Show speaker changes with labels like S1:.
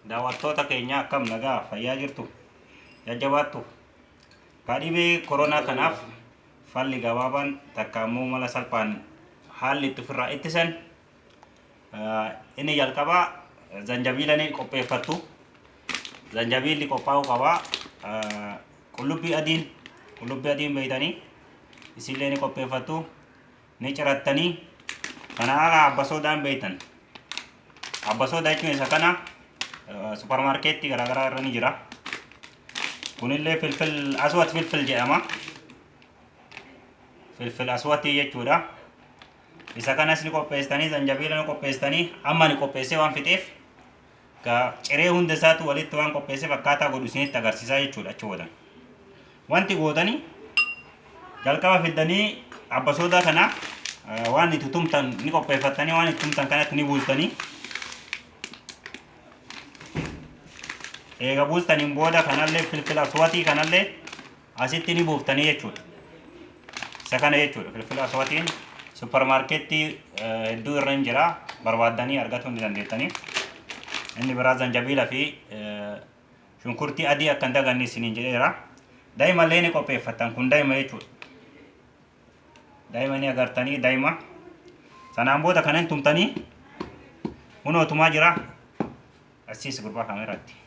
S1: Daawwattoota keenya, akkam nagaa fayyaa jirtu? Jajjabaattu? Ka dhibee koronaa kanaaf falli gabaabaan takka immoo mala salphaan haalli itti ofirraa ittisan inni jalqabaa zanjabiila ni qopheeffattu. Zanjabiilli qophaa'uu qaba. Qullubbii adiin, qullubbii adiin beeytanii, isillee ni qopheeffattu, ni cirattanii. Kana ala abbasoodaan beeytan. Abbasoodaa jechuun isa kana, suparmaarkeettii garaagaraa irra ni jira. Kunillee filfil aswat filfil jedhama. Filfil aswatii jechuudha. Isa kanas ni qopheessitanii, zanjabiila ni qopheessitanii. Amma ni qopheessee waan fixeef, ciree hunda isaatu walitti waan qopheesseef, akkaataa godhu isinitti agarsiisaa jechuudha achi boodan. Wanti gootanii jalqaba fiddanii abbasoodaa kana waan itti tumtan ni qopheeffattanii, waan itti tumtan kanatti ni buustanii. Eega buustaniin booda kanallee, filfila aswatii kanallee asitti ni buuftanii jechuudha. Isa kana jechuudha. Filfila aswatiin supparmaarkeettii hedduu irra hin jira, barbaaddanii argatuu ni dandeettanii. Inni biraa zanjabiila fi shunkurtii adii akka hin daganne isiniin jedheera. Daa'imallee ni qopheeffattan, kun daa'ima jechuudha. Daa'ima ni agartanii daa'ima. Sanaan booda kana hin tumtanii, kunoo tumaa jira. Asiis gurbaa kaameraatti.